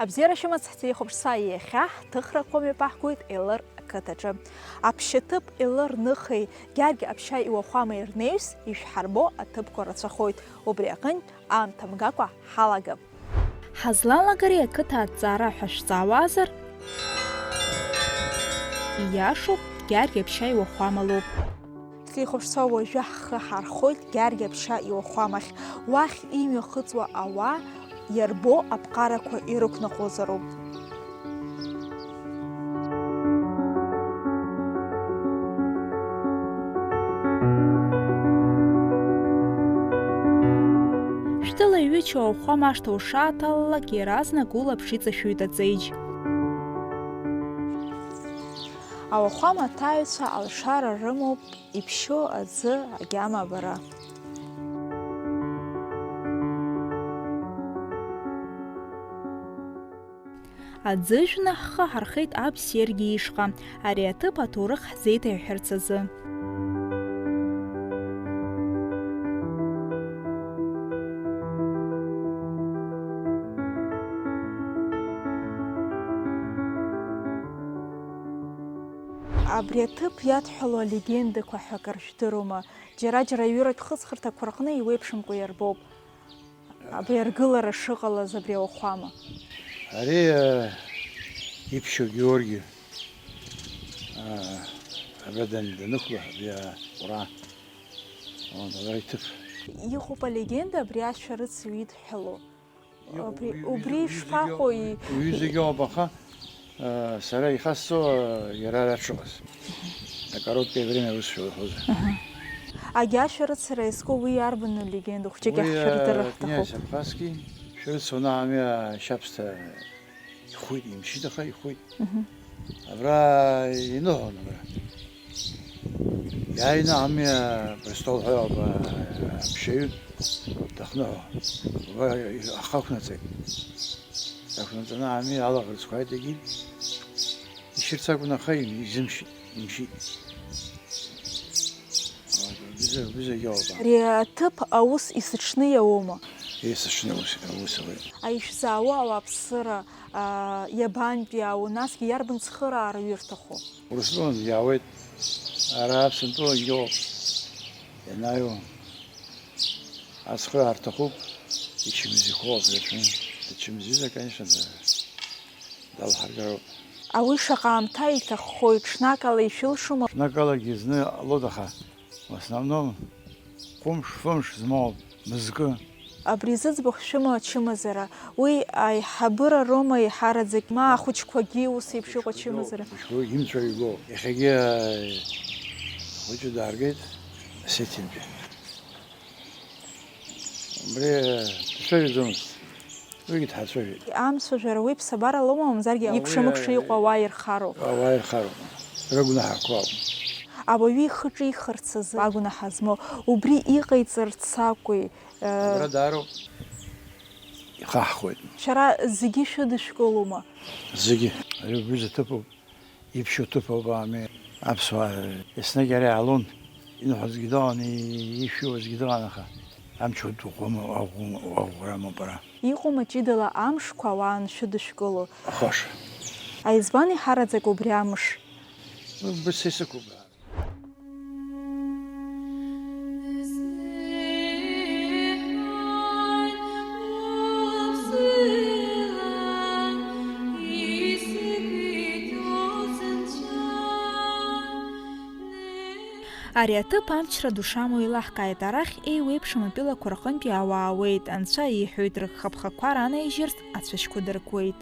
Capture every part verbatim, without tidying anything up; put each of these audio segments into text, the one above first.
Абзиара шәымаз, ҳҭихәаԥшцәа, иахьа ҳҭыхрақәа мҩаԥаҳгоит Елыр ақыҭаҿы. Аԥшьаҭыԥ Елыр Ныхеи Гьаргь Аԥшьа иуахәамеи рнаҩс ишәҳарбо аҭыԥқәа рацәахоит, убри аҟынтә аамҭа мгакәа ҳалагап. Ҳазлалагари ақыҭа аҭҵаара ҳәа шәҵаауазар? Ииашоуп, Гьаргь Аԥшьа иуахәама лоуп. Ҳҭихәаԥшцәа, уажәы ҳхы ҳархоит Гьаргь Аԥшьа иуахәамахь. Уахь имҩахыҵуа ауаа иарбоу аԥҟарақәа ирықәнаҟозароуп. Шәтәыла иҩычоу ауахәама ашҭа ушааҭалалак, иаразнак улаԥш иҵашәоит аҵеиџь. Ауахәама аҭаҩцәа алшара рымоуп иԥшьоу аӡы, агьама абара. Аӡыжәны ҳхы ҳархеит аб Сергиа ишҟа, ари аҭыԥ аҭоурых ҳзеиҭаҳәҳәарц азы. Абри аҭыԥ иадҳәалоу алегендақәа ҳәа акыр жәдыруама? Џьара-џьара аҩыратә хыҵхырҭақәа рҟны еиуеиԥшымкәа иарбоуп абри аргылара шыҟалаз абри ауахәама. Ари, э, иԥшьоу Георги, э, абра дан-, данықәла, абри аҟәра, вот, абра иҭыԥ. Иҟоуп алегенда абри ашәарыцаҩ идҳәалоу. Иҟоуп, Убри, уи, убри уи зегьы, ишԥаҟоу, уи, и-, уи зегьы ауп, аха, э, сара ихасҵо, э, иара ара дшыҟаз. На короткое время аус шәылҳәозар. Аха. Агьашәарыцара иазку уи иарбану легенда? Хәҷык Уи, иаҳшәырдырыр э, ҳҭахуп. Князь Абхазский, шәарыцара уанаҳамҩа ашьабсҭа ихәит, имшьит, аха ихәит. Мгм. Абра иныҳәон, абра. Иааины амҩа престол ҳәа ауп, а, аԥшьаҩы дахныҳәо. Уа ахы ақәнаҵеит. Дахәнаҵаны амҩа алаӷырӡқәа ааит егьи. Ишьырц акәын, аха изымшьит, имшьит. Бзиа, бзиагьы ауп. Ари аҭыԥ аус есыҽны иаума? Есыҽны аус, аус ауеит. Ишәзаауа ауааԥсыра, а, иабантәи иаау, насгьы иарбан цхыраара ирҭаху? Урыстәылантә иаауеит. Ара Аԥсынтәылагьы иоуп. Ианааиуа, ацхыраара рҭахуп, ичымазаҩхо рацәаны. Дычымазаҩзар, конечно, да-, далҳаргароуп. Ауи шаҟа аамҭа иҭаххои, ҽнакала ишәылшома? Ҽнакалагьы зны ҟалоит, аха, в основном, хәымш, фымш змоуп, мызкы. Абри зыӡбахә шәымоу ачымазара, уи аиҳабыра роума еиҳараӡак, ма ахәыҷқәагьы ус еиԥш иҟоу ачымазара? Ахәыҷқәа имҵәа игоуп. Иахьагьы, э, ахәыҷы дааргеит, осетинтәи. Убри, э, дцәажәаӡомызт. Уигьы дҳацәажәеит. Амцәажәара уи ԥсабара лоума, мамзаргьы Иа, уи, икәша-мыкәша э, иҟоу ауаа ирхароуп? Ауаа ирхароуп. Рыгәнаҳақәа ауп. Ауаҩы ихы ҿихырц азы агәнаҳа змоу, убри иҟаиҵарц акәи, э, Абра даароуп. Ихаҳхуеит. Шәара зегьы шәыдышәкылома? Зегьы. Ари убри зыҭыԥуп. Иԥшьоу ҭыԥ ауп, ами. Аԥсуаа еснагь ара иаалон, иныҳәазгьы дыҟан, и-, ишәиуазгьы дыҟан, аха амч уҭахума, уаӷәӷәа-, уаӷәӷәарамоуп ара. Иҟоума ҷыдала амшқәа ауаа аншәыдышәкыло? Хәаша. Аизбан иҳараӡак убри амш? Быԥсы исықәуп. Ари аҭыԥ амчра ду шамоу еилаҳкааит, арахь еиуеиԥшым атәылақәа рҟынтәи ауаа ауеит, анцәа иҳәоит, рыгхаԥхақәа ранаижьырц ацәашьқәа дыркуеит.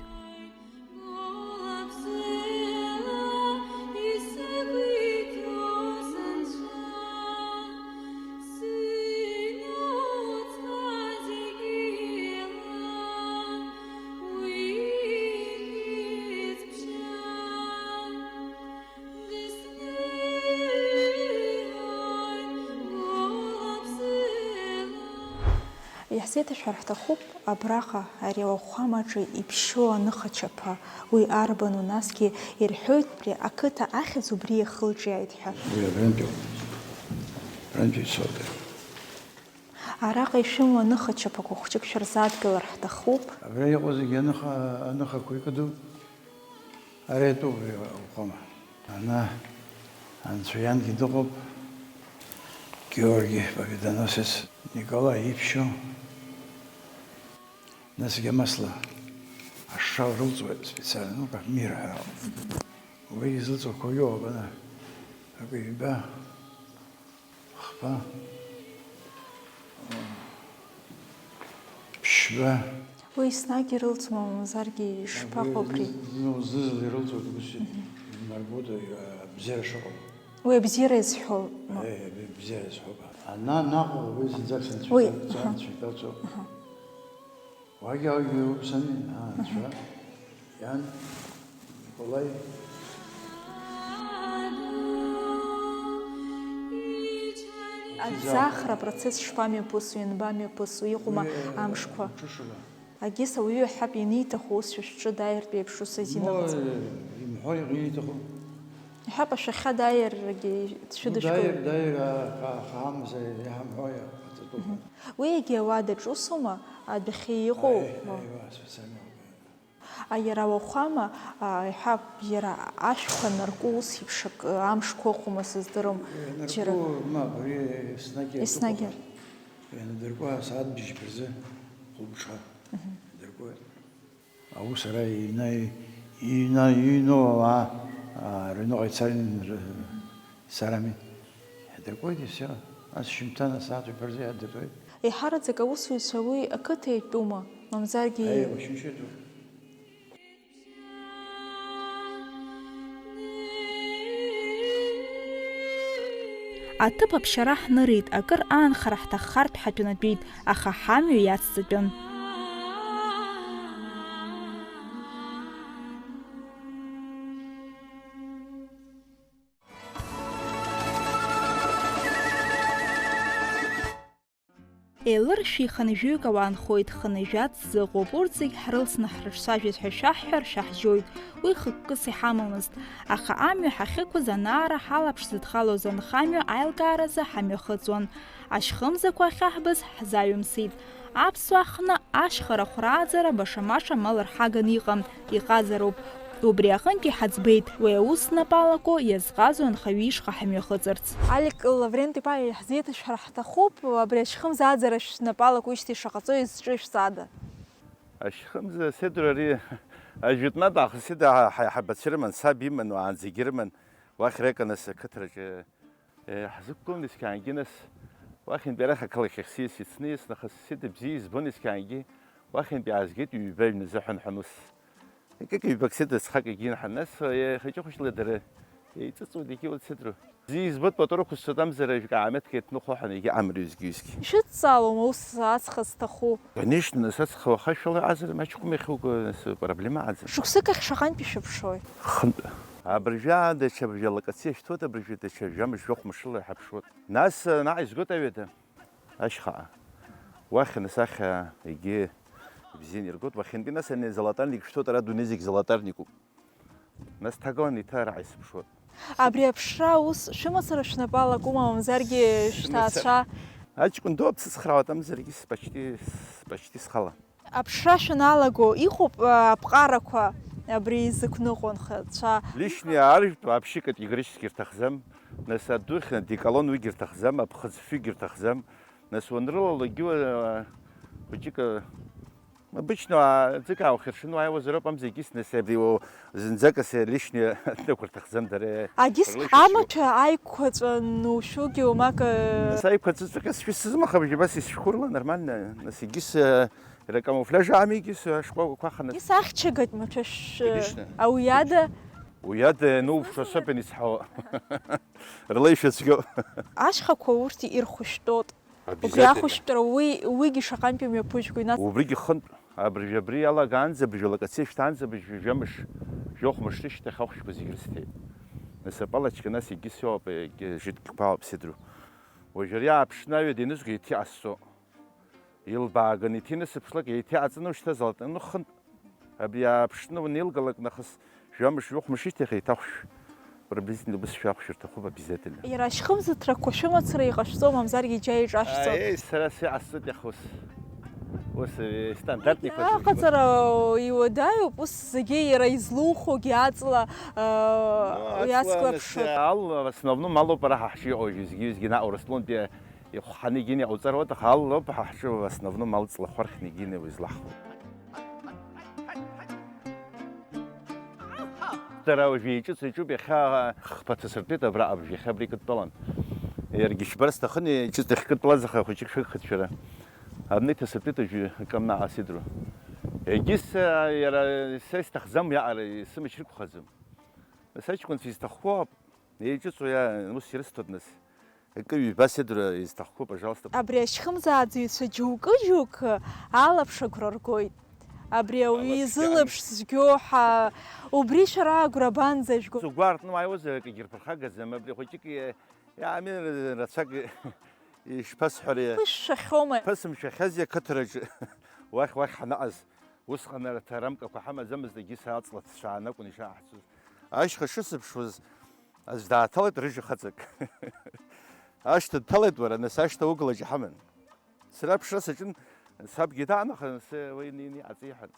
Иаҳзеиҭашәар ҳҭахуп абраҟа, ари ауахәамаҿы иԥшьоу аныхачаԥа, уи арбану, насгьы ирҳәоит, абри ақыҭа ахьӡ убри иахылҿиааит ҳәа. Уи абрантәи ауп. Абрантәи ицоит. Араҟа ишәымоу аныха чаԥақәа хәҷык шәырзадгылар ҳҭахуп. Абра иҟоу зегьы аныха, аныхақәа икыду. Ара итәуп, уи уҟама. Ана Анцәа иангьы дыҟоуп, Георги Победоносец, Николаи иԥшьоу, насгьы Амасла ашша рылҵуеит специально, ну, как мир ҳәа. Уи изылҵуақәо иоуп, ана, акы ҩба, хԥа, ԥшьба. Уи еснагь ирылҵуама, мамзаргьы ишԥаҟоу абри? Ну, зны-зынла ирылҵуеит, ус инарбоит, абзиара шыҟоу. Уи абзиара изҳәо, ма- Е, абзиара изҳәо. Ана-, наҟ уи зынӡак санцәа Уи, иҭа-, аҳа. Санцәа иҭалҵо. Аҳа. Уагьы-уагьы иоуп сани, аа, анцәа, иан, Николаи. Аӡахра апроцесс шԥамҩаԥысуеи, ианбамҩаԥысуеи, иҟоума Уи, амшқәа? Ҿышума? Агьыс ауаҩы иҳәап, ианиҭаху ус шәышәҿы дааиртә еиԥш ус азин Мо, ыҟаӡам. Имҳәо иҟны ииҭаху. Иҳәап, ашәахьа дааиргьы Ну, дшәыдышәкылоит. Дааир, дааир, аха, аха амза иҳамҳәо иҟаҵатәуп. Мгм. Уи егьи ауадаҿ усума, адәахьы иҟоу? Аи, аиуа, специально. А, иара уахәама, а, иҳәап, иара ашәқәа нарку ус еиԥш акы, амшқәа ыҟоума сыздырам, Нарку, џьара. Мап, ари еснагь Еснагь. Иатәуп. Ианадырку асааҭ бжьба рзы хәылбыҽха. Мгм. Идыркуеит. Аус ара ина-, ина-, иҩноу ауаа, а, рыҩныҟа ицарин р-, ицарами. Иадыркуеит, и всё. Ас шьымҭан асааҭ ҩба рзы иадыртуеит. Еиҳараӡак аусзуҩцәа уи ақыҭа иатәума, мамзаргьы Аиеи, уашьымшьа иатәуп. Аҭыԥ аԥшьара ҳнырит, акыр аанхара ҳҭаххартә ҳаҭәанатәит, аха ҳамҩа иацҵатәын. Елыршәи хынҩажәаҩык ауаа нхоит, хынҩажәа аӡә сзыҟоуп, урҭ зегь ҳрылсны ҳрыцәажәеит ҳәа шәаҳҳәар, шәаҳжьоит, уи хықәкыс иҳамамызт. Аха амҩа ҳахьықәыз анаара ҳалаԥш зыдхалоз анхамҩа аилкааразы ҳамҩахыҵуан. Ашьхымзақәа ахьаҳбыз ҳзаҩымсит. Аԥсуаа ҳҟны ашьхарахә рааӡара баша-маша амал рҳаганы иҟан, иҟазароуп. Убри аҟынтә иҳаӡбеит, уи аус знапы алаку иазҟазоу анхаҩы ишҟа ҳамҩахыҵырц. Алик Лаврент-иԥа, иаҳзеиҭашәҳәар ҳҭахуп, абри ашьхымза аӡара шәнапы алакуижьҭеи шаҟа ҵои зҿы шәҵада? Ашьхымза седр ари ажәытәнатә аахыс ида ҳа-, ҳа-, ҳаибацәа рыман, саб иман, уаанӡагьы рыман, уахь реканас ақыҭраҿы Е, ҳзықәгылан есқьаангьы, нас, уахьынтәи арахь ақалақь ахь сиас ицны, нас нахыс Седа бзиа избон есқьаангьы, уахьынтәи аазгеит ҩба ҩназыҳәан ҳәа, ус. Акык-ҩбак Седа ҵхак егьин ҳәа, нас, е, хәыҷы-хәыҷла дара еиҵыҵуеит, егьиуеит Седру. Бзиа избоит, пату рықәызҵоит, амзар ажәга ааметк иаҭныхәо ҳәа, егьи амра ҩызгьы-ҩызгьы. Ишәыдҵаалома ус аҵх зҭаху? Конечно, нас аҵх уаха шәала аӡара маҷ хәымҩахь уго, нас проблема аӡам. Шықәсык ахь шаҟантәи шәыԥшуеит? Хынтә. Абыржәы аан даҽа абыржәы алакациа шәҭуеит, абыржәы даҽа жәамш жәохә мшыла иҳаԥшуеит. Нас, наҟ изгоит аҩада, ашьхаҟа. Уахь анасахьа егьи ибзианы иргоит, уахьынтәи нас ани золотарник шәҭоит, ара адунеи зегь золотарникуп. Нас ҭагалан еиҭа араҟа исыԥшуеит. Абри аԥшра аус шәымацара шәнапы алакума, мамзаргьы шәҭаацәа? Аҷкәын ду абцыцхраауеит, амзаргьы с-, почти, с-, почти схала. Аԥшра шәаналаго, иҟоуп, а, аԥҟарақәа абри изықәныҟәо анхацәа? Лишний аржәтә вообще категорически рҭахӡам. Нас адухь, одеколон уигьы рҭахӡам, аԥхыӡ фҩгьы рҭахӡам. Нас уанрылалогьы, а, хәыҷык, а, обычно, а, ӡык ааухьыршаны уааиуазароуп, амза егьыс, нас абри уа-, зынӡакас лишний днықәырҭахӡам дара. Агьыс рылшьцәа амаҭәа аиқәаҵәа нушәугьы уамак, а, Нас аиқәаҵәаҵәҟьа сшәысызмаха, абжьы абас исшәхәырла, нормально. Нас егьыс, а, Иара камуфляж аамигьы, сашкәакәақәа аханы. Егьыс ахьчагатә маҭәашь, Конечно. Ауиада? Уиада иануԥшу особенно исҳауа. Рла ишәацәгьоу. Ашьхақәа урҭ ирхәышәтәуеит. Убри Обязательно. Ахәышәтәра уи, уигьы шаҟантәи мҩаԥыжәго, нас? Убригьы хынтә. Абыржәы абри иалагаанӡа, абыржәы алакациа шьҭаанӡа, абыржәы жәамш, жәохә мыш рышьҭахь ахәшәқәа зегь рысҭеит. Нас апалачка, нас егьыс иоуп, егьи жыткқәа ауп сидру. Уажәы ари ааԥшны аҩада ианызго еиҭа иҟасҵо. Илбааганы иҭинасыԥшлак, еиҭа иаҵаны ушьҭазалт, ну, хынтә. Абри ааԥшны унеилгалак нахыс, жәамш, жәохә мыш ишьҭахь еиҭахәшә. Приблизительно убыс шәахәшәыр ҭахуп обязательно. Иара ашьхымзаҭрақәа шәымацара иҟашәҵо, мамзаргьы џьа иҿашәҵо? Аиеи, сара сыҟасҵоит иаха ус. Ус, э, стандартный. Иара аҟаҵара иуадаҩуп, ус зегьы иара излухогьы аҵла, э, Ну, уи аҵла ацклаԥшуп. Нас, ал, в основном алоуп ара ҳа ҳҿы иҟоу, ҩызгьы-ҩызгьы наҟ Урыстәылантәи ихәҳаны егьины иҟауҵар уаҭах, алоуп ҳа ҳҿы в основном алҵла хәархьны егьины уи злаҳхуа. Дара уажәы еиҿыцу-еиҿуп, иахьа хԥа ҭасыртәеит абра, абжа иахьа абра икыдтәалан. Иаргьы шәбар сҭахын, еиҿыҵ дахькыдтәалаз, аха хәыҷык шәагхеит шәара. Абна иҭасыртәеит уажәы акы амнаҟа сидру. Егьыс, а, иара са исҭахӡам иаҟара, исымч рықәхаӡам. Нас аҷкәынцәа изҭаххо ауп, еиҿыҵуа иа-, ус ирысҭоит нас. Акы ҩба сидру изҭаххо, пожалуйста. Абри ашьхымзааӡаҩцәа џьоукы-џьоукы алаԥш агәра ргоит. Абри ауаҩы Алаԥш изылаԥш иамч. Цәгьоу ҳәа, убри шәара агәра абанӡажәго? Зыгәы аартны уааиуазар акгьы рԥырхагаӡам, абри хәыҷык иа-, иаами рацәак ишԥасҳәари? Уи шәшәахьоума? Ԥысымшәахьази ақыҭараҿы, уахь, уахь ҳанаҟаз, усҟан арҭ арамкақәа ҳамаӡамызт, егьыс аҵла ҭцәаан акәын ишааҳцоз. Ашьха шысыԥшуаз, аӡә дааҭалеит рыжь хаҵак. Ашҭа дҭалеит уара, нас ашҭа угылаҿ иҳаман. Сара аԥшра саҿын, сабгьы даан, аха нас уи ини-, ини аҵеиҳәан.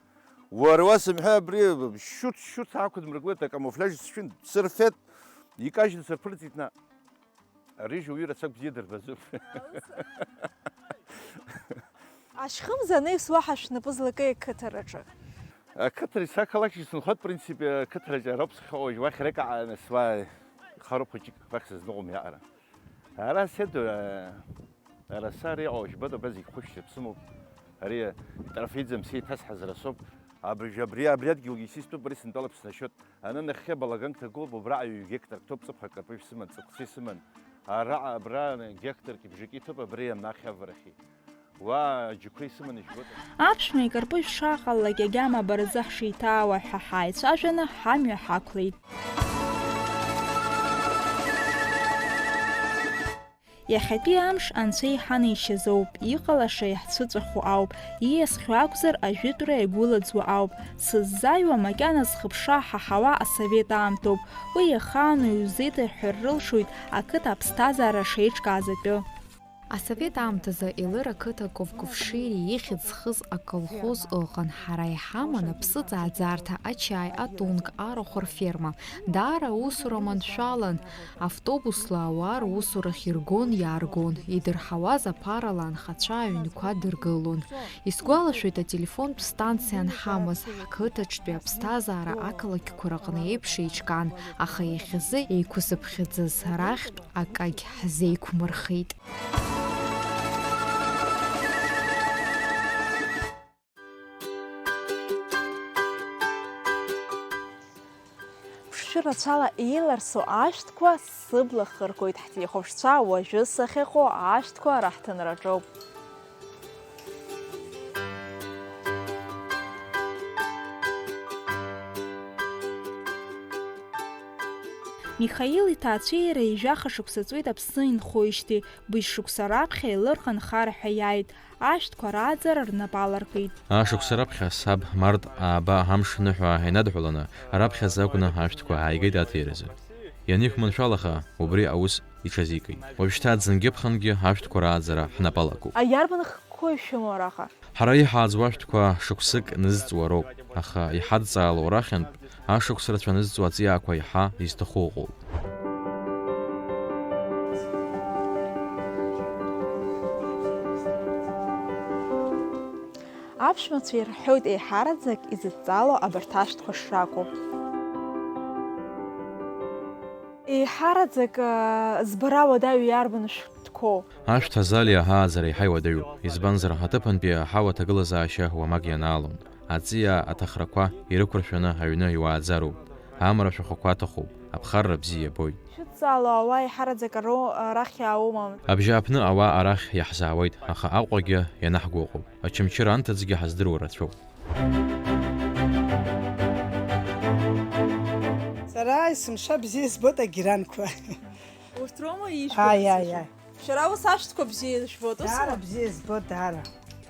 Уара уа сымҳәа абри шьуц, шьуц аақәыдмыргылеит, акамуфляж сшәын, дсырфеит, икажьны сырԥырҵит наҟ. Арыжь уаҩы рацәак бзиа дырбаӡом. Ашьхымза анаҩс уаҳа шәнапы злакеи ақыҭараҿы? Ақыҭаҿы сақалақь исынхоит, в принципе, ақыҭараҿы ароуп сахьыҟоу, уажә уахь рекааныс уа ихароуп хәыҷык, уахь сызныҟәом иаҟара. Ара седу, ара сара иҟоу жәбоит, абра зегь хәышәтәра сымоуп. Ари Трофеиӡе Мсеиҭ ҳазҳазара соуп. Абри, абри, абри адгьылгьы исызтәуп, ари сынтәалоуп снашьоит. Аны нахьхьи абалаганк ҭагылоуп, убра ҩ-гектарк ҭоуп, ҵыԥх акарпыжә сыман, ҵыԥхцәа исыман. Араҟа абра гектарки бжаки ҭоуп, абри анахь аварахьы. Уа аџьықәреи сыманы ижәбоит. Аԥшәма икарпыжә шаҟалалак, агьама баразы ҳшеиҭаауа ҳәа ҳааицәажәаны, ҳамҩа ҳақәлеит. Иахьатәи амш анцәа иҳанеишьазоуп, иҟалаша иаҳцәыҵәахуа ауп, ииасхьоу акәзар, ажәытәра иагәылаӡуа ауп. Сыззааиуа макьана зхыԥша ҳаҳауа асовет аамҭоуп. Уи иахаану иузеиҭарҳәар рылшоит ақыҭа аԥсҭазаара шеиҿкааз атәы. Асовет аамҭазы Елыр ақыҭа Ковков Шири ихьӡ зхыз аколхоз ыҟан. Ҳара иҳаман аԥсыӡ ааӡарҭа, ачаи, атунк, арахә рферма. Даара аусура маншәалан, автобусла ауаа русурахь иргон, иааргон, идырҳауаз аԥарала анхацәа аҩнқәа дыргылон. Исгәалашәоит, ателефонтә станциа анҳамаз, ҳқыҭаҿтәи аԥсҭазаара ақалақьқәа рҟны еиԥш еиҿкаан, аха иахьазы еиқәзыԥхьаӡаз арахьтә акагь ҳзеиқәмырхеит. Ԥшшәы рацәала еиларсу ашәҭқәа сыбла хыргоит. Ҳҭиҳәа ԥшцәа уажәы сахьыҟоу ашәҭқәа раҳҭынраҿоуп. Михаил иҭаацәеи иареи жәаха шықәса ҵуеит Аԥсны инхоижьҭеи, быжь шықәса раԥхьа Елыр хынҳара ҳәа иааит. Ашәҭқәа рааӡара рнапы аларкит. Ашықәса раԥхьа саб март ааба амш ныҳәа инадҳәаланы, раԥхьаӡа акәны ашәҭқәа ааигеит аҭиразы. Ианиқәманшәалаха, убри аус иҽазикит. Уажәшьҭа аӡынгьы-ԥхынгьы ашәҭқәа рааӡара ҳнапы алакуп. Аиарбан хкқәоу ишәымоу араҟа? Ҳара иҳааӡо ашәҭқәа шықәсык нызҵуа роуп, аха иҳадҵаало рахьынтә ашықәс рацәа нызҵуа аҵиаақәа иаҳа изҭаху ыҟоуп. Аԥшәмацәа ирҳәоит еиҳараӡак изыдҵало абарҭ ашәҭқәа шракәу. Еиҳараӡак, а, збара уадаҩу иарбан шәҭқәоу? Ашәҭ азалиа ҳааӡара еиҳа иуадаҩуп, избанзар, аҭыԥантәи аҳауа аҭагылазаашьа уамак ианаалон. Аҵиаа аҭахрақәа ирықәыршәаны аҩны иуааӡароуп, амра шәахәақәа аҭахуп, аԥхарра бзиа иабоит. Шәыдҵаало ауаа еиҳараӡак аро-, арахь иааума? Абжьааԥны ауаа арахь иаҳзаауеит, аха Аҟәагьы ианаҳгәыҟоуп. Очамчыра анҭыҵгьы ҳаздыруа рацәоуп. Сара есымша бзиа избоит агеранқәа. Урҭ роума ижәбо? Аиаиа. Шәара ус ашәҭқәа бзиа ижәбоит, усума? Даара бзиа избоит, даара.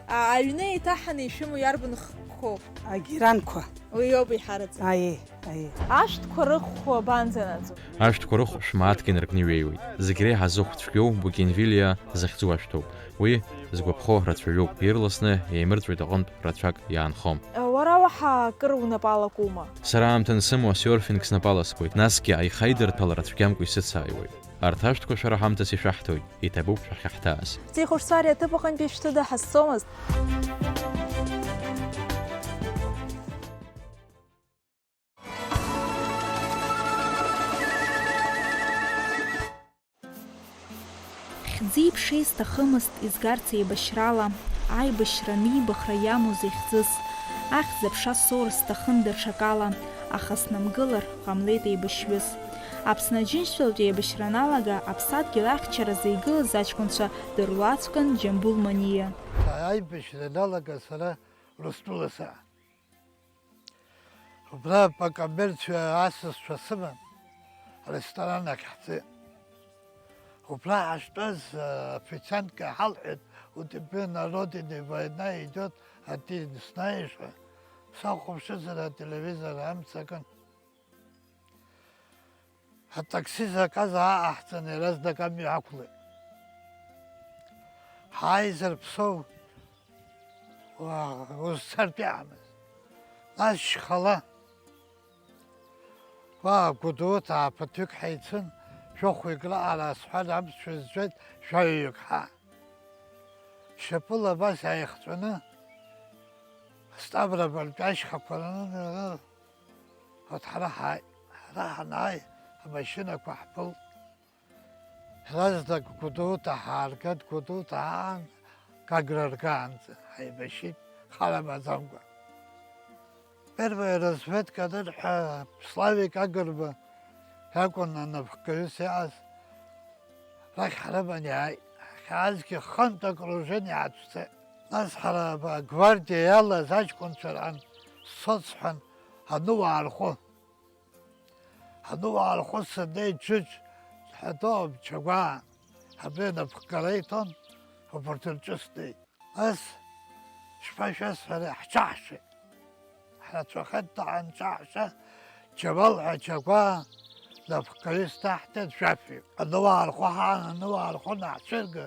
А, аҩны еиҭаҳаны ишәымоу иарбан хкқәоу? Агеранқәа. Уи иоуп еиҳараӡак. Аиеи. Аиеи. Ашәҭқәа рыхәхәа абанӡанаӡо? Ашәҭқәа рыхә шә-мааҭк инаркны иҩеиуеит. Зегь реиҳа зыхә цәгьоу бугенвилиа захьӡу ашәҭуп. Уи згәаԥхо рацәаҩуп, ирласны еимырҵәоит аҟынтә рацәак иаанхом. Уара уаҳа акыр унапала кума? Сара аамҭа ансымоу асерфинг снапала скуеит, насгьы аихеидырҭәалара цәгьамкәа исыцааиуеит. Арҭ ашәҭқәа шәара ҳамҭас ишәаҳҭоит, иҭабуп шәахьаҳҭааз. Ҵихәышцәари аҭыԥ аҟынтәи шәҭыда ҳазцомызт. Хьӡи-ԥшеи сҭахымызт изгарц еибашьрала, аибашьра анибахра иамоу захьӡыз. Ахьӡ-аԥша соур сҭахын даҽакала, аха снамгылар ҟамлеит еибашьҩыс. Аԥсны Аџьынџьтәылатә еибашьра аналага, аԥсадгьыл ахьчаразы игылаз аҷкәынцәа дырлаҵәҟьан Џьамбул Маниа. Аибашьра аналага сара Урыстәыла саан. Убра Пакамерцәа асасцәа сыман, аресторан ахь ҳцеит. Убра ҳаштәаз, афициантка иҳалҳәеит, у тебя на родине война идёт, а ты не знаешь, ҳәа. Сахәаԥшызар ателевизор амца акын. Атакси заказ ааҟаҳҵан, иаразнак амҩа ҳақәлеит. Ҳааизар Ԥсоу, уа, узцартә иаҳамыз. Нас шьхала. Уа, Гәдоуҭаа ԥыҭҩык ҳаицын, шәохәҩык раҟара асҳәар амц шәызӡәӡәеит, жәаҩаҩык ҳаа. Шьапыла абас ааихҵәаны, Ставропольтәи ашьхақәа раны, Урҭ ҳара ҳааит, ҳара ҳанааи, амашьынақәа ҳԥылт. Иаразнак Гәдоуҭа ҳааргеит, Гәдоуҭа аан, Гагра ргаанӡа ҳаибашьит, хара маӡамкәа. Первая разведка анырҳәа, Славик Агрба иакәын анапхгаҩыс иааз. Рахь ҳрыман иааит. Ҳахьаазгьы хынтә акружин иаацәцеит. Нас ҳара агвардиа иалаз аҷкәынцәа ран сцоит сҳәан, ануаа рхәы. Ануаа рхәы саннеи, Џьыџь ҳәа доуп, Чагәаа, абри анапхгара иҭон, убарҭ рҿы снеит. Нас шԥашәасҳәари, ҳҽаҳшеит. Ҳрацәахеит ҳанҽаҳша, Џьабал ҳәа Чагәаа напхгаҩыс даҳҭеит, жәафҩык. Ануаа рхәы ҳаан, ануаа рхәы анаҳцәырга,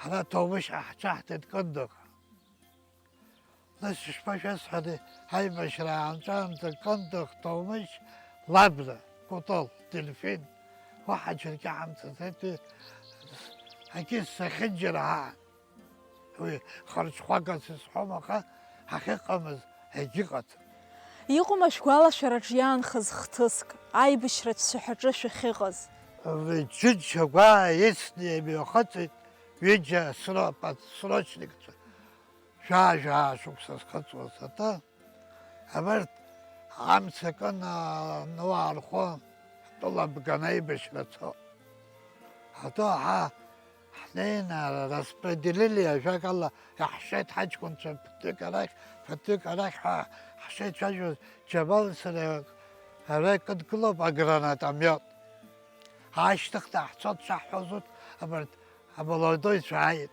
ҳара Ҭоумышь ҳаҳҽаҳҭеит Кындыӷ. Нас ишԥашәасҳәари, аибашьра аанҵәаанӡа Кындыӷ, Ҭоумышь, Лабра, Кәтол, Дельфин, уаҳа џьаргьы ҳамцаӡеит, уи акгьы сахьынџьара ҳаан. Уи харҽхәагас исҳәом, аха ҳахьыҟамыз егьыҟаӡам. Иҟоума шәгәалашәараҿ иаанхаз хҭыск, аибашьратә цәаҳәаҿы шәахьыҟаз? Абри Џьыџь Чагәаа ицны имҩахыҵит ҩыџьа сро-, подсрочникцәа, жәаа-жәаа шықәса зхыҵуаз атәы. Абарҭ амца кын, а, ануаа рхәы ҳтәыла бганы аибашьра цо. Атәы ҳа ҳнеины распределили, ажәакала, иаҳшеит ҳаҷкәынцәа ԥыҭҩык арахь, ԥыҭҩык арахь ҳәа ҳшеицәажәоз, Џьабал сара ара икыдгылоуп агранатомиот. Ашьҭыхны ҳцо дшаҳҳәоз урҭ, абарҭ амолодоицәа ааит.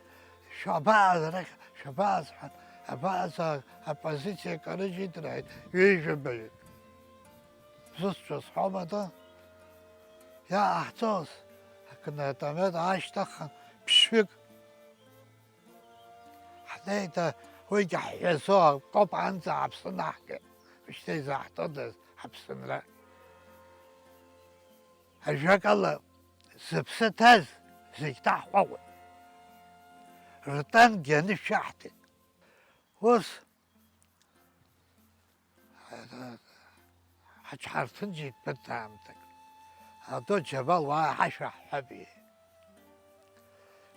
Шәабааз арахь, шәабааз ҳәа, абааз а-, апозициа карыжьит, рҳәеит, ҩажәа баҩык. Зусҭцәа сҳәом ада, иааҳҵоз, агранатомиот аашьҭыхын, ԥшьҩык. Ҳнеит, уигьы ҳҳәазо, акоп анӡа ҳаԥсы наҳгеит. Ушьҭа изаҳҭодаз ҳаԥсынра? Ажәакала, зыԥсы ҭаз зегь ҭаҳҟәаҟәеит. Ртанкгьы анышә шәаҳҭеит. Ус, ҳаҽҳарҭынчит ԥыҭ аамҭак. Адо Џьабал уаа ҳашәа ҳҳәап, иҳәеит.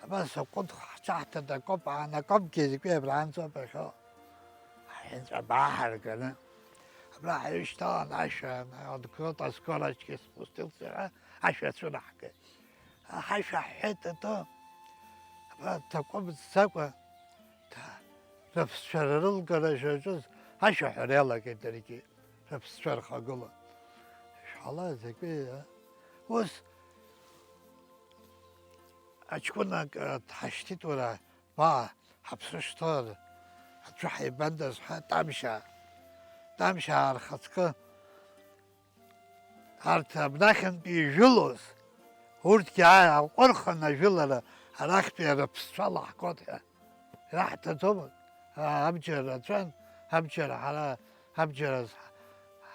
Абас аҟәыд ҳҿаҳҭат акоп, аан акопгьы зегьы абраанӡа ауп иахьоу. Аҳәынҵәа абаа ҳарганы, абра ҳаҩышьҭалан ашәа, открыто скорочки спустился ҳәа ашәа цәынаҳгеит. Ҳашәа ҳҳәеит атәы, абра ҭакәымцӡакәа, ҭа-, рыԥсцәа рылгара шаҿыз ашәаҳәара иалагеит даргьы, рыԥсцәа рхагылан. Шәҳәала закәи, а? Ус аҷкәынак, а, дҳашьҭит, уара, ба, ҳаԥсы шҭоур, аӡәы ҳаибандаз ҳәа, Тамшьаа, Тамшьаа рхаҵкы, Арҭ абнахьынтә ижәылоз, урҭгьы ааи аҟәырхын ажәылара арахьтәи рыԥсцәа лаҳгоит ҳәа ираҳҭаӡомызт. Аа, абџьар рацәан, абџьар ҳара, абџьар аз-,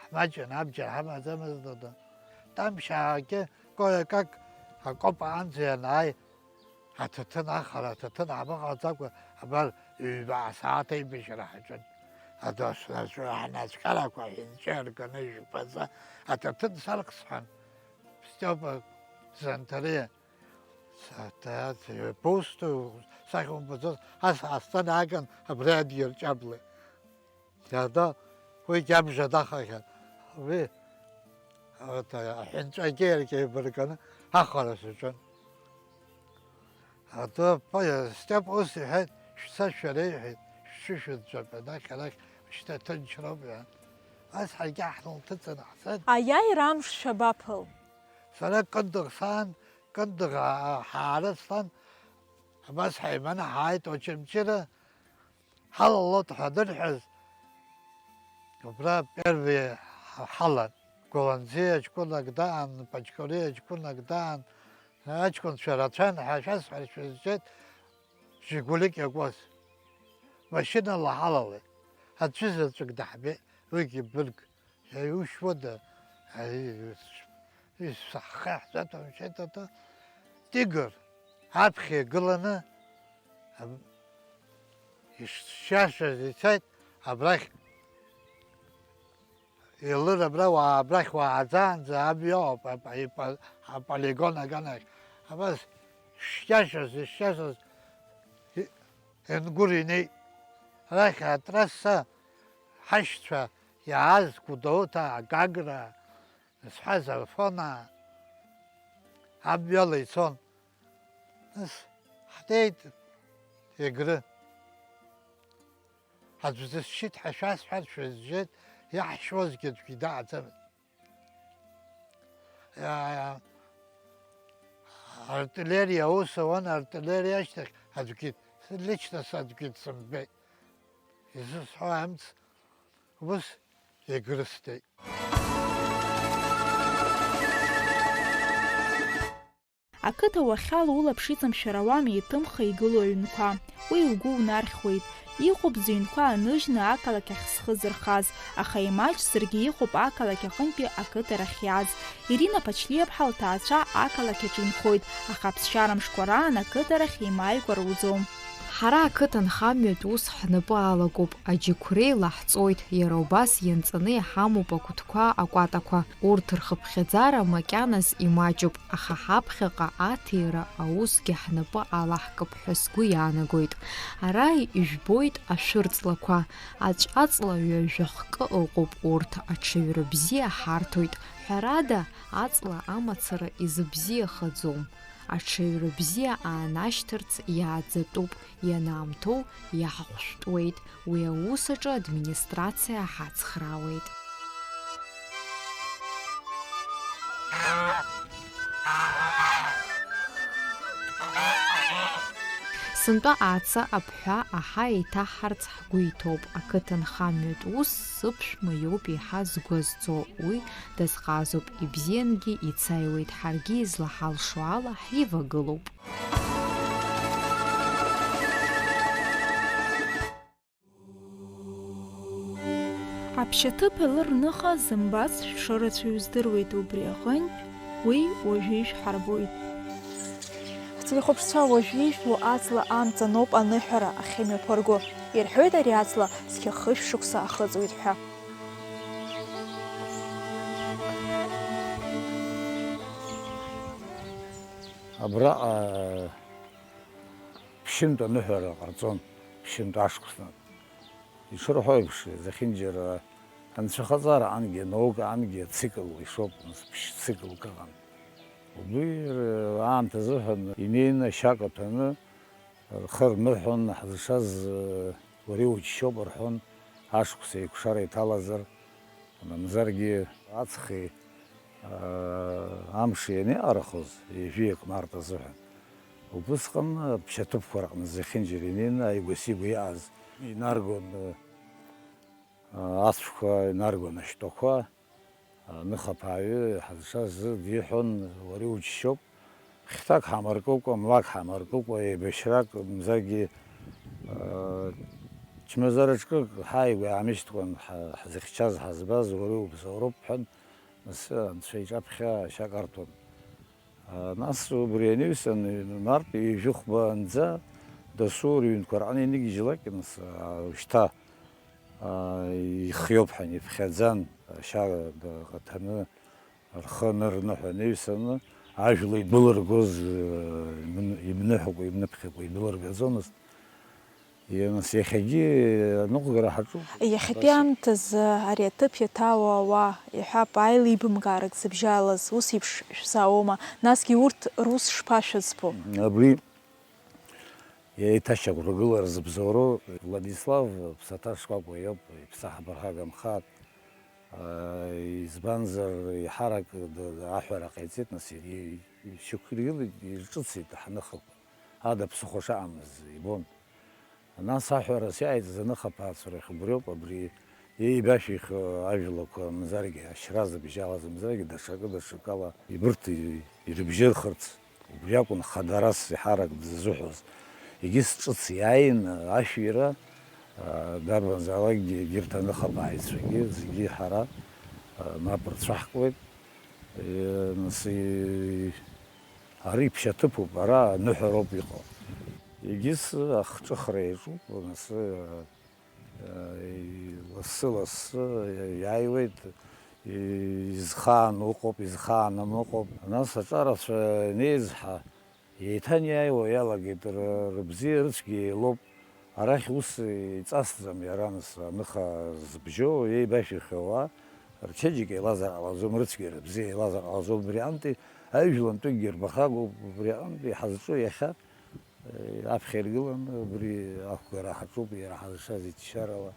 ҳмаҷын, абџьар ҳамаӡамызт, дода. Тамшьаагьы кое-как акопа анӡа ианааи, аҭаҭын ахара, аҭаҭын ҳамаҟаӡакәа, абар, ҩба асааҭ аибашьра ҳаҿын. Адасраҿы ҳнацәкьарақәа ҳәынҵәа рганы ижәпаӡа аҭаҭын сарксҳәан, Степа Занҭариа, са-, та-, пусту, сахьумбаӡоз, ас ҳасҭан ааган абри адирҷаблеит. Иада уигьы абжа дахахьан. Уи, вот, аҳәынҵәагьы иаргьы еибарганы ахара саҿын. Аду апа, Степ ус иҳәеит, шәца шәара, иҳәеит, шәҽышәынҵәап, анахь арахь шьҭа ҭынчроуп, иҳәан. Ас ҳаргьы ҳнылҭыҵын ҳцеит. Аиааира амш шәабаԥыл. Сара Кындыӷ саан, Кындыӷ ҳаарыцлан, абас ҳаиманы ҳааит Очамчыра. Ҳалалоит ҳәа анырҳәаз, убра первый ҳалан. Гәаланӡиа ҷкәынак даан, Пачкори ҷкәынак даан, аҷкәынцәа рацәан ҳәа шәасҳәар шәызшеит, Жигулик иакуаз. Машьынала ҳалалеит. Аӡәы заҵәык даҳбеит, уигьы бырг. Иаушьуада, ари, ис-, ис-, ҳхы иаҳзаҭәамшьеит, ата, тигр аԥхьа игыланы, аб-, ишиашаз ицеит, абрахь, Елыр абра уаа, абрахь уааӡаанӡа амҩа ауп, ап-, ип-, аполигон аганахь. Абас шиашаз, ишиашаз, и-, Енгәыр инеит. Арахь атрасса ҳашьцәа иааз Гәдоуҭа, Гагра зҳәаз Афона амҩала ицон. Нас ҳнеит Егры. Аӡә дысшьит ҳәа шәасҳәар шәызжьеит, иаҳшьуазгьы аӡәгьы дааӡамызт. Иа-, артиллериа аус ауан, артиллериа ашьҭахь аӡәгьы, лично саӡәгьы дсымбеит. Изысҳәо амц ус егрысҭеит. Ақыҭа уахьала улаԥш иҵамшәар ауам еиҭымха игылоу аҩнқәа. Уи угәы унархьуеит. Иҟоуп зыҩнқәа аныжьны ақалақь ахь зхы зырхаз, аха имаҷзаргьы иҟоуп ақалақь аҟынтәи ақыҭарахь иааз. Ирина Ԥачлиаԥҳа лҭаацәа ақалақь аҿы инхоит, аха аԥсшьара мшқәа раан ақыҭарахь еимааикәа руӡом. Ҳара ақыҭанхамҩатә ус ҳнапы алагоуп, аџьықәреи лаҳҵоит, иара убас ианҵаны иҳамоуп акәытқәа, акәатақәа. Урҭ рхыԥхьаӡара макьаназ имаҷуп, аха ҳаԥхьаҟа аҭира аусгьы ҳнапы алаҳкып ҳәа сгәы иаанагоит. Ара ижәбоит ашәырҵлақәа, аҵәаҵла ҩажәа хкы ыҟоуп, урҭ аҽаҩра бзиа ҳарҭоит. Ҳәарада, аҵла амацара изыбзиахаӡом. Аҽаҩра бзиа аанашьҭырц иааӡатәуп, ианаамҭоу иаҳхәшәтәуеит, уи аус аҿы администрациа ҳацхраауеит. Сынтәа аацы аԥҳәа аҳа еиҭаҳҳарц ҳгәы иҭоуп, ақыҭанхамҩатә ус сыԥшәма иоуп еиҳа згәы азҵо, уи дазҟазоуп, ибзиангьы ицаиуеит, ҳаргьы излаҳалшо ала ҳивагылоуп. Аԥшьаҭыԥ Елыр ныха зымбац шәшырацәаҩу здыруеит, убри аҟынтә уи уажәы ишәҳарбоит. Ҳҭоурыхәаԥшцәа уажәы ишәҳәо аҵла амҵаноуп аныҳәара ахьымҩаԥырго. Ирҳәоит ари аҵла цқьа хышә шықәса ахыҵуеит ҳәа. Абраҟа ԥшьынтә аныҳәара ҟарҵон, ԥшьынтә ашықәсны. Ишырҳәо еиԥш, зехьынџьара анцәахаҵара ангьы, анаука ангьы ациклла ишоуп, нас ԥшь циклк ыҟан. Убри аамҭазыҳәан инеины ашьака ҭәаны, рхы рныҳәон, ҳзышаз уара иуччоуп рҳәон, ашықәс еикәшара иҭалазар, мамзаргьы аҵхи, аа, амши ианиҟарахоз, ҩажәи акы март азыҳәан. Убысҟан аԥшьаҭыԥқәа рҟны зехьынџьара инеины ааигәа-сигәа иааз инаргон, аа, ацәқәа, инаргон ашьтәақәа, Аныхаԥааҩы ҳазшаз диҳәон, уара иуччоуп, хьҭак ҳамаркыкәа, млак ҳамаркыкәа, еибашьрак, мзаргьы, аа, чмазара ҿкык ҳааигәа иаамышьҭуан, ҳа-, ҳзыхьчаз, ҳазбаз, уара иубзоуроуп ҳәан, нас анцәа иҿаԥхьа ашьа карҭәон. Нас убри анаҩсан, мартәи ҩажәи хәба анӡа дасу рыҩнқәа рҟны инигьежьлак, нас, а, шьҭа, а, ихиоуп ҳәа иԥхьаӡан, ашьа даҟаҭаны, рхы анырныҳәа анаҩсаны, ажәла идәылыргоз, э, имн-, имныҳәакәа, имныԥхьакәа идәылыргаӡомызт. Нас иахьагьы аныҟәгара ҳаҿуп. Иахьатәи Абас. Аамҭазы ари аҭыԥ иаҭаауа ауаа, иҳәап, аилибамкаарак зыбжьалаз, ус еиԥш шәзаауоума? Насгьы урҭ рус шԥашәыӡбо? Абри еиҭашьақәыргылара зыбзоуроу Владислав Ԥсаҭа Шкәакәа иоуп, иԥсаҳа абырҳәа агамхаат. Избанзар, еиҳарак д-, аҳәара ҟаиҵеит, нас, ири-, ишьақәиргылеит, ирҿыцит ҳаныхақәа. Ада ԥсыхәа шаҟамыз ибон. Нас аҳәарас иааиз аныхаԥааҩцәа рахь убриоуп, абри еибашәихьоу ажәлақәа мзаргьы, ашьра зыбжьалаз мзаргьы, даҽакы, даҽакала ибырҭ-, ирыбжьырхырц, убри акәын хадарас еиҳарак дыззыҳәоз. Егьыс ҿыц иааин ашәира, а, дарбанзаалакгьы егьырҭ аныхаԥааҩцәагьы зегьы ҳара, а, мап рцәаҳкуеит. Е, нас, и-, Ари ԥшьаҭыԥуп, ара аныҳәароуп иҟоу. Егьыс ахҿыхра иаҿуп, нас, лассы-лассы иааиуеит, изхаан ыҟоуп, изхаанам ыҟоуп. Нас аҿарацәа неизҳа, еиҭанеиааиуа иалагеит, р-, рыбзиа рыцәгьа еилоуп. Арахь ус иҵасӡам иара, нас, аныха зыбжьоу, еибашәихьоу ауаа, рчеиџьыка еилазар ҟалаӡом, рыцәгьа рыбзиа еилазар ҟалаӡом, убри аҟынтәи ажәлантәыкгьы рбахагоуп, убри аҟынтәи ҳазҿу иахьа, э, аԥхьа иргыланы убри ақәгара ҳаҿуп, иара ҳазшаз иҭшьарала,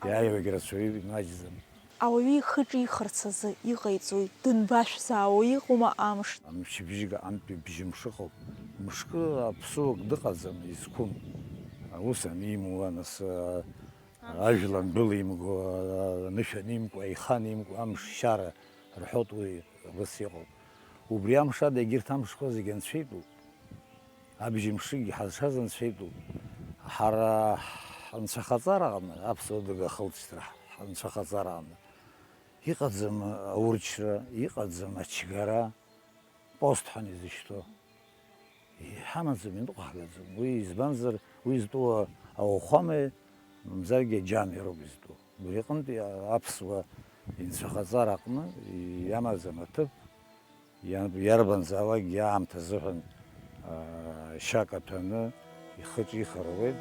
иааиуагь рацәаҩуп, имаҷӡам. Ауаҩы ихы ҿихырц азы иҟаиҵои, дынбашәзаауоу, иҟоума амш? Мчыбжьык аҟынтәи бжьымш ыҟоуп. Мышкы аԥсуак дыҟаӡам изқәым. Аус анимуа, нас, а, ажәла андәылимго, а, анышә анимкуа, аиха анимкуа, амш шьара рҳәоит, уи абас иҟоуп. Убри амш ада егьырҭ амшқәа зегьы анцәа итәуп. Абжьымшгьы ҳазшаз анцәа итәуп. Ҳара ҳанцәахаҵараҟны, аԥсуа дыга ахылҵшьҭра ҳанцәахаҵараҟны, иҟаӡам аурчра, иҟаӡам ачгара, пост ҳәа изышьҭоу. Иҳамаӡам, иныҟәҳгаӡом. Уи избанзар, уи зтәу ауахәамеи, мамзаргьы аџьамеи роуп изтәу. Убри аҟынтәи аԥсуа инцәахаҵара аҟны иамаӡам аҭыԥ, иа-, иарбанзаалакгьы аамҭа азыҳәан, аа, шьак аҭәаны ихы ҿихыр ауеит.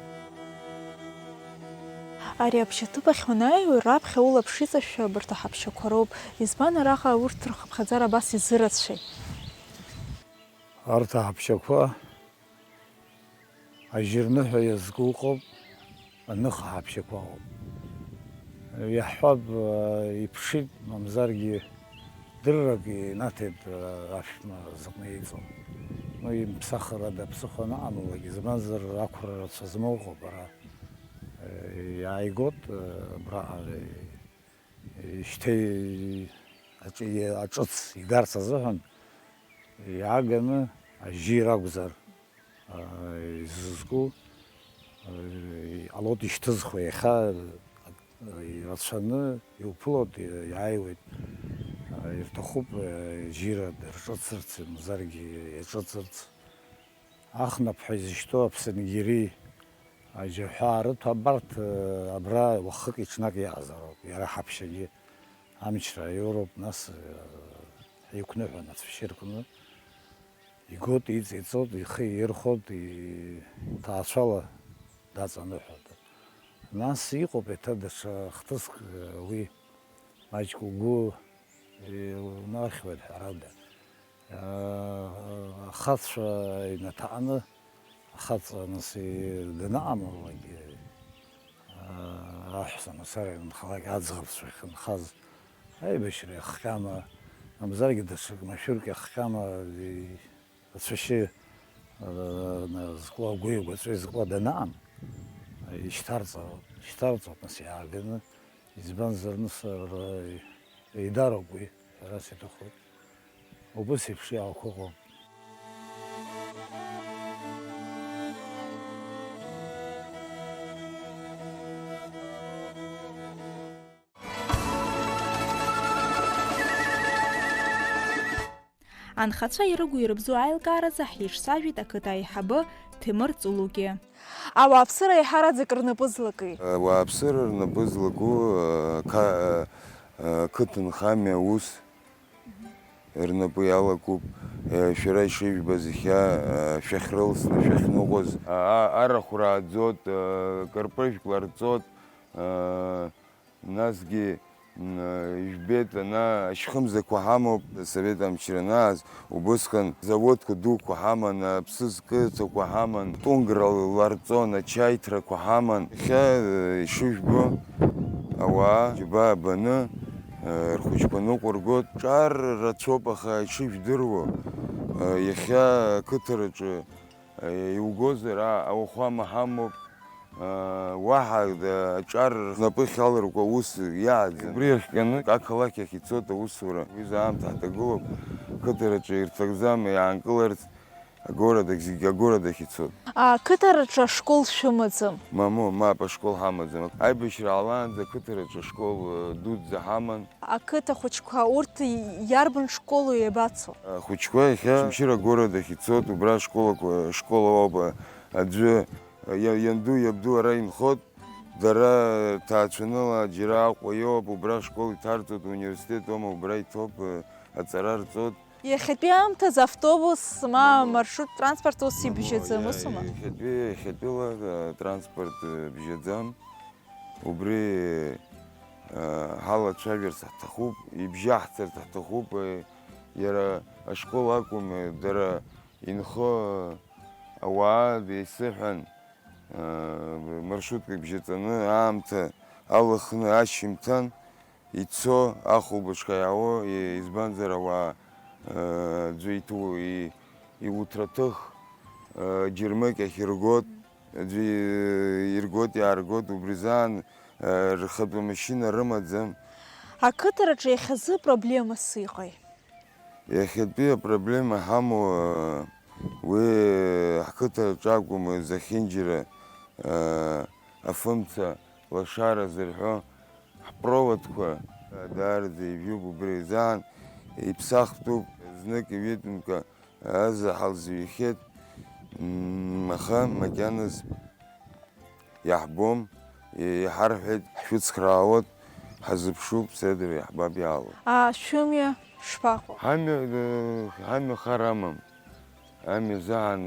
Ари аԥшьаҭыԥ ахь уанааи, раԥхьа улаԥш иҵашәо абарҭ аҳаԥшьақәа роуп. Избан араҟа урҭ рхыԥхьаӡара абас изырацәеи? Арҭ аҳаԥшьақәа ажьырныҳәа иазку ыҟоуп, аныха ҳаԥшьақәа ыҟоуп. Иаҳҳәап, иԥшит, мамзаргьы дыррак инаҭеит, аԥшәма зыҟны иҵоу. Ну, имԥсахрада ԥсыхәа анаҟамлалак, избанзар, ақәра рацәа змоу ыҟоуп ара. Иааигот, абраҟа, шьҭа аҿы-, аҿыц игарц азыҳәан иааганы ажьи ракәзар, а, изызку, а, иҟалоит ишьҭызхуа, иахьа, а, ирацәаны иуԥылоит, иааиуеит, а, ирҭахуп, а, жьира рҿыцырц, мзаргьы иаҿыцырц. Ахнаԥҳәа изышьҭоу аԥсынгьери, аџьаҳәаа рыҭо абарҭ, э, абра уахыки-ҽнаки иаҟазароуп, иара ҳаԥшьагьы амчра аиуроуп, нас, э, ҳиқәныҳәон ацәашьы ркны, игот, иҵеиҵот, ихы иирхот, и-, иҭаацәала даҵаныҳәоит. Нас иҟоуп еиҭа даҽа хҭыск, э, уи маҷк угәы иунархьуеит, ҳәарада. Ахацәа инаҭааны, ахаҵа нас данаҟамлалак, аҳәса мацара инхалак, аӡӷабцәа иахьынхаз, аибашьра иахҟьама, мамзаргьы даҽак машәырк иахҟьама, ацәашьы, а, зкуа, агәи агәаҵәеи зкуа данаам, ишьҭарҵа-, ишьҭарҵоит нас иааганы, избанзар, нас ара еидароуп уи. Ҳәарас иҭахуп. Убыс еиԥш иаауқәа ыҟоуп. Анхацәа ирыгу-ирыбзу аилкааразы ҳиҿцәажәеит ақыҭа аиҳабы Ҭемыр Ҵулугьы. Ауааԥсыра еиҳараӡак рнапы злаки? Ауааԥсыра рнапы злаку ақыҭанхамҩа аус рнапы иалакуп. Шәара ишыжәбаз иахьа шәахьрылсны шәахьныҟәоз. Арахә рааӡот, кырпыжәк ларҵот, насгьы ижәбеит, ана ашьхымзақәа ҳамоуп, асовет амчра анааз, убысҟан заводқәа дуқәа ҳаман, аԥсы зкыҵақәа ҳаман, тәунгра ларҵон, ачаиҭрақәа ҳаман. Иахьа ишыжәбо, ауаа џьабаа баны, рхәыҷқәа ныҟәыргоит. Ҿар рацәоуп, аха ишыжәдыруа, иахьа ақыҭараҿы иугозар, ауахәама ҳамоуп, уаҳа аҿар рнапы ахьалыркуа аус иааӡам. Убри иахҟьаны ақалақь ахь ицоит аусура. Уи заамҭа ҳҭагылоуп, қыҭараҿы ирҭахӡам иаанкыларц. Агород ахь зегьы агород ахь ицоит. Ақыҭараҿы ашкол шәымаӡам? Мамоу, мап, ашкол ҳамаӡам. Аибашьра ҟалаанӡа ақыҭараҿы ашкол дуӡӡа ҳаман. Ақыҭа хәыҷқәа урҭ иарбан школу иабацо? Ахәыҷқәа иахьа Очамчыра агород ахь ицоит, убра ашколақәа, ашкол ауп аӡәы ианду, иабду ара инхот, дара ҭаацәаныла џьара Аҟәа иоуп, убра ашкол иҭарҵоит, ауниверситет аума, убра иҭоуп, аҵара рҵоит. Иахьатәи аамҭазы автобус ма маршрут транспорт ус ибжьаӡам, усума? Иахьатәи, иахьатәыла атранспорт бжьаӡам. Убри ҳалацәажәарц ҳҭахуп, ибжьаҳҵарц ҳҭахуп. Иара ашкол акәым, дара инхо ауаа еисыҳәан, маршруткак бжьаҵаны аамҭа алахны ашьжьымҭан ицо ахәылбыҽха иаауо, избанзар ауаа аӡәы иҭу-, и-, иуҭраҭых џьармыкьахь иргот, аӡәы иргот, иааргот, убри азы рхатәы машьына рымаӡам. Ақыҭараҿы иахьазы проблемас иҟеи? Иахьатәи апроблема ҳамоу уи ҳқыҭараҿы акәым, зехьынџьара афымца лашара зырҳәо ҳпроводқәа даараӡа ижәуп, убри азыҳәан иԥсахтәуп, знык ҩынтәымк азы ҳалзыҩхьеит, аха макьаназ иаҳбом, иҳарҳәеит, ҳшәыцхраауеит, ҳазыԥшуп, седр иаҳбап иаалоу. Шәымҩа шԥаҟоу? Ҳамҩа, ҳамҩа хар амам. Амҩа заан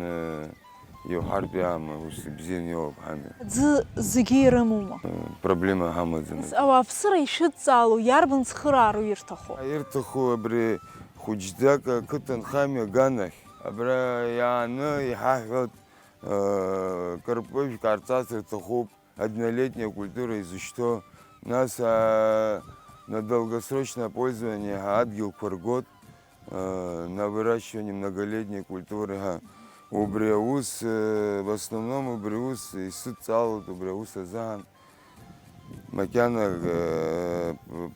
иуҳартә иаама, ус ибзианы иоуп ҳамҩа. Аӡы зегьы ирымоума? Проблема ҳамаӡам. Ауааԥсыра ишәыдҵаало иарбан цхыраару ирҭаху? Ирҭаху абри хәыҷӡак ақыҭанхамҩа аганахь. Абра иааны иҳаҳҳәоит, кырпыжәк ҟарҵарц рҭахуп. Однолетняя культура изышьҭоу, нас на долгосрочное пользование ҳәа адгьылқәа ргот, на выращивание многолетней культуры ҳәа. Убри аус, в основном убри аус исыдҵаалоит убри аус азыҳәан. Макьана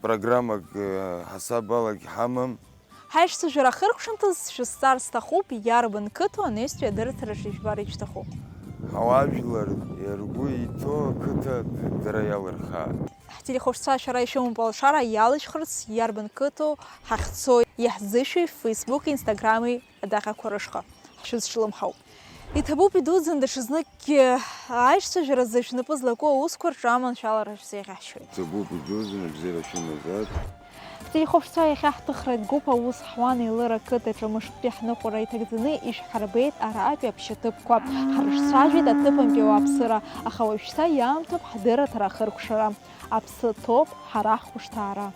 программак ҳасаб алагь ҳамам. Ҳаишьцәажәара ахыркәшамҭаз шәызҵаар сҭахуп, иарбан қыҭоу анаҩстәи адырраҭараҿы ижәбар ишәҭаху? Ҳауаажәлар ргәы иҭоу ақыҭа дара иалырхааит. Ҳтелехәаԥшцәа шәара ишәымоуп алшара иалышәхырц, иарбан қыҭоу ҳахьцо иаҳзышәи Facebook, Instagram-и адаҟьақәа рышҟа. Ҳшәыдсҿлымҳауп. Иҭабуп идуӡӡан даҽазныкгьы аишьцәажәаразы шәнапы злаку аусқәа рҿы аманшәалара шәзеиӷьаҳшьоит. Иҭабуп идуӡӡан, абзиара шәымазааит. Ҳтелехәаԥшцәа, иахьа ҳҭыхратә гәыԥ аус ҳуан, еилыракыт аҿы мышқәтәи ҳныҟәара иҭагӡаны ишәҳарбеит араатәи аԥшьаҭыԥқәа. Ҳрыҿцәажәеит аҭыԥантәи ауааԥсыра, аха уажәшьҭа иаамҭоуп ҳдырраҭара ахыркәшара. Аԥсы ҭоуп ҳара ҳхәышҭаара.